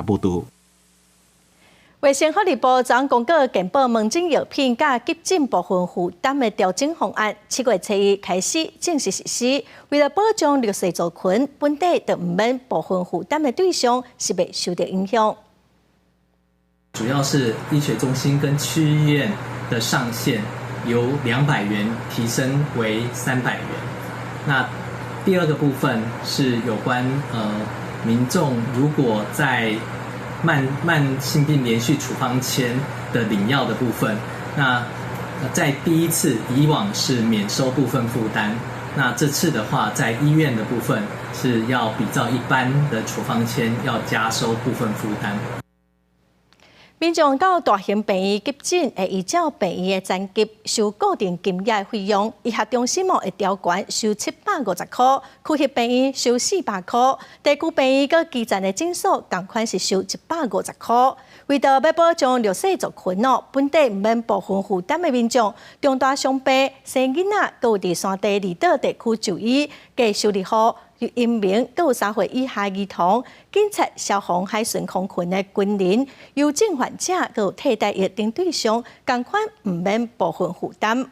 報道。衛生福利部昨公告健保門診藥品佮急診部分負擔的調整方案，7月初一開始正式實施。為了保障弱勢族群，本地就毋免部分負擔的對象是袂受著影響。主要是醫學中心跟區醫院的上限由200元提升為300元。那第二個部分是有關民眾如果在慢性病連續處方籤的領藥的部分，那在第一次以往是免收部分負擔，那這次的話，在醫院的部分是要比照一般的處方籤要加收部分負擔。民眾到大型病院急診，會依照病院的層級收固定金額的費用。醫學中心會調懸收750塊，區域病院收400塊，地區病院佮基層的診所仝款是收150塊。為著欲保障弱勢族群哦，本地毋免部分負擔的民眾，重大傷病、生囡仔，閣有佇山地離島地區就醫，計收入戶移民，閣有3歲以下兒童、警察、消防、海巡、空勤的軍人、憂症患者，閣有替代役等對象，仝款毋免部分負擔。